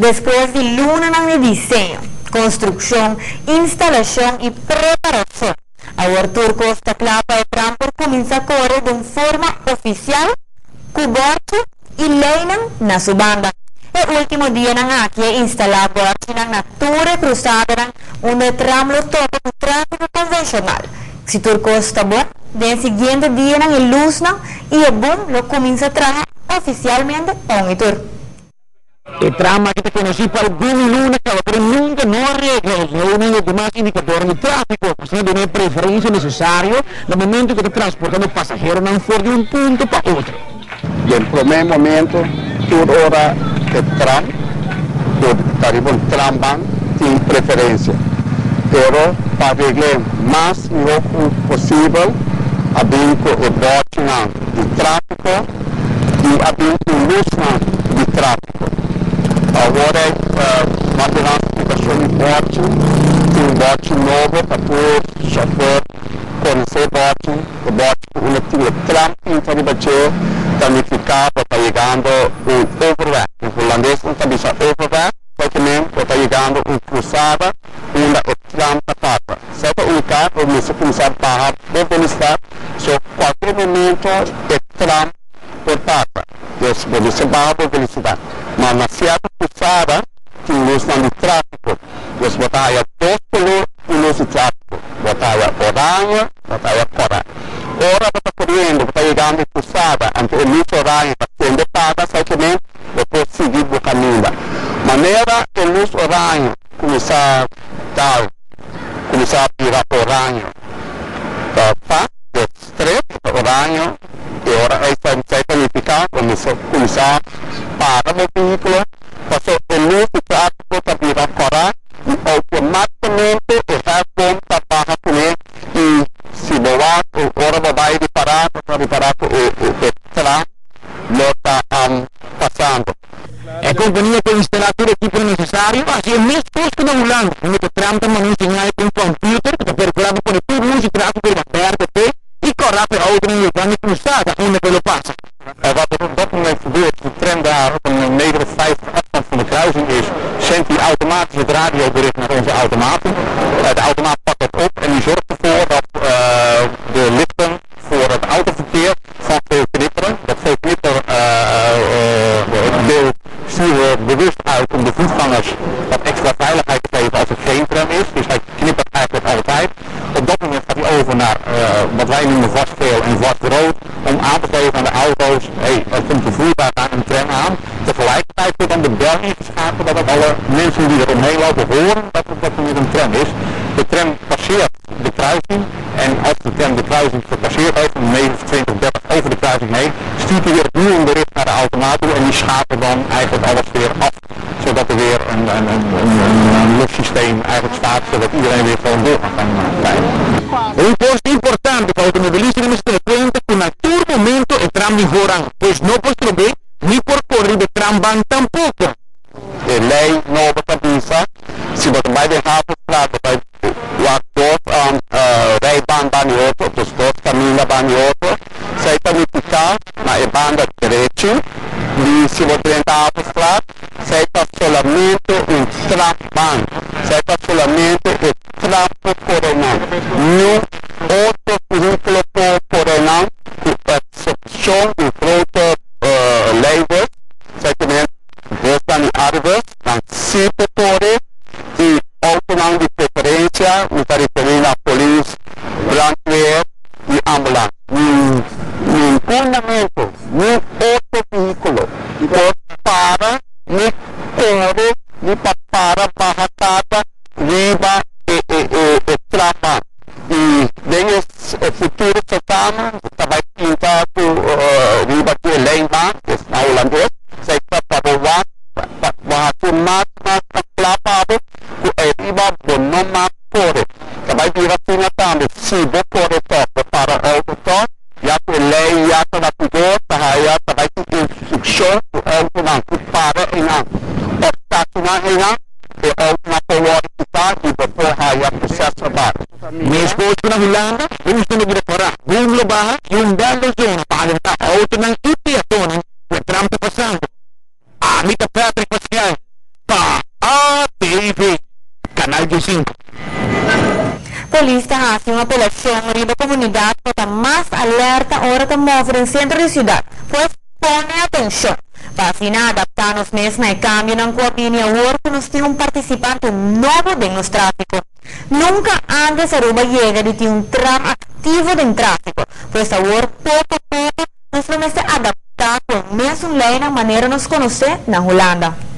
Despues di lunanan di diseño, konstrukshon, instalashon i preparashon, awor tur kos ta kla pa e tram por kuminsá kore den forma ofisial ku bòrchi i leinan na su banda. E último dianan aki a instalá bòrchinan na tur e krusadanan unda e tram lo topa ku tráfiko konvenshonal. Si tur kos ta bon, den e siguiente dianan e lusnan i e bum lo kuminsá traha ofisialmente pa un i tur. E tram aki ta konosí pa algun luna kaba pero nunka no a regla e reunion di demas indikadornan di tráfiko pa asina duna e preferensia nesesario na momento ku ta transportando pasaheronan for di un punto pa otro. Den promé momento tur ora e tram ku ta riba un trambaan tin preferensia, pero pa regl'é mas mihó ku posibel a bin ku e bòrchinan di tráfiko i a bin ku lusnan di tráfiko. Awor ei mas o menos splikashon di bòrchi, tin un bòrchi nobo pa tur shofèr konosé bòrchi, e bòrchi ku unda tin e tram pinta riba dje ta nifiká bo ta yegando un overweg, na hulandes un ta bisa overweg, esei men bo ta yegando un krusada unda e tram ta pasa. Esei ta indiká bo mester kuminsá baha bo velosidad so kualkier momento e tram por pasa. Dus bo mester baha bo velosidad. Ma na sierto krusada tin lusnan di tráfiko. Dus bo ta haya dos kolor di lus di tráfiko. Bo ta haya oranje, bo ta haya kòrá. Ora bo ta koriendo, bo ta yegando e krusada, anto e lus oranje ta sende paga, esei ke men bo por sigui bo kaminda. Manera e lus oranje kuminsá dal, kuminsá bira oranje, ta pa de strep ta oranje, e ora ei sa esei ta nifiká bo mester kuminsá para bo vehíkulo, pasobra e lus di tráfiko ta bira kòrá i outomátikamente e hefboom ta baha kuné i si bo wak ora bo bai ripará bo ta ripará ku e tram lo ta pasando. E kompania ku a instalá tur ekiponan nesesario a hasi e mes kos ku na Hulanda, unda ku tram ta manda un señal ku un kòmpiuter ku ta perkurá pa pone tur lus di tráfiko riba bèrdè p'e i kòrá pa e outonan yegando e krusada unda ku e lo pasa. Wat er op dat moment gebeurt, de tram daar op een meter of 50 afstand van de kruising is, zendt hij automatisch het radiobericht naar onze automaten. De automaat pakt dat op en die zorgt ervoor dat de lichten voor het autoverkeer van geel knipperen. Dat geel knipper beeld sturen we bewust uit om de voetgangers wat extra veiligheid te geven als het geen tram is. Dus hij knippert eigenlijk altijd. Op dat moment gaat hij over naar wat wij noemen vast geel en vast rood. Om aan te geven aan de auto's, hey, er komt een voertuig aan, een tram aan. Tegelijkertijd wordt dan de bel ingeschakeld dat ook alle mensen die er omheen lopen horen dat het dat er weer een tram is. De tram passeert de kruising en als de tram de kruising gepasseerd heeft, een meter of 20, 30 over de kruising heen, stuurt hij weer opnieuw een bericht naar de automaat toe en die schakelt dan eigenlijk alles weer af. Zodat er weer een, een, een, een, een los systeem eigenlijk staat, zodat iedereen weer gewoon door kan rijden. Un kos importante pa outomobilistanan mester tene kuenta ku na tur momento e tram di voorrang, pues no por strob'é ni por kore riba e trambaan tampoko. E lei nobo ta bisa si bo ta bai den Havenstraat bo ta wak dos rijbaan ban di otro, dus dos kaminda ban di otro, esei ta nifiká na e banda derechi di si bo drenta Havenstraat esei ta solamente un trambaan, esei ta solamente e tram por kore nan, niun otro vehíkulo por kore nan ku eksepshon di grote leiders, esei ta men busnan di Arubus, nan sí por kore i outonan di preferensia, mi ta referí na polis, brandweer i ambulans. Ningun momento niun otro vehíkulo por para ni kore ni pa para baha karga riba e e trapa. I den e futuro serkano ta bai pinta ku riba ku e lijnbaan, es na hulandes, esei ta pa bo wak pa bo hasi mas mas kla pa bo ku ariba bo no mas kore. Ta bai bira asina tambe si bo kore tòg, bo para outo tòg, ya ku e lei ya ta na vigor, ta haya ta bai tin instrukshon ku outonan ku para einan òf stashoná einan, e outonan por wòrdu kitá i bo por haya proseso bar. Meskos ku na Hulanda, busnan lo bira kòrá, boom lo baha i un bèl lo zona pa alertá outonan i peatonnan ku e tram ta pasando. Ami ta Patrick Pascal, pa. riba comunidad pa ta mas alerta ora ta move den centro di ciudad. Pues pone atencion. Pa asina adapta nos mes na e cambionan cu a bini awor cu nos tin un participante nobo den nos trafico. Nunca antes Aruba yega di tin un tram activo den trafico, pues awor poco poco nos lo mester adapta cu e mesun leynan manera nos conoce na Hulanda.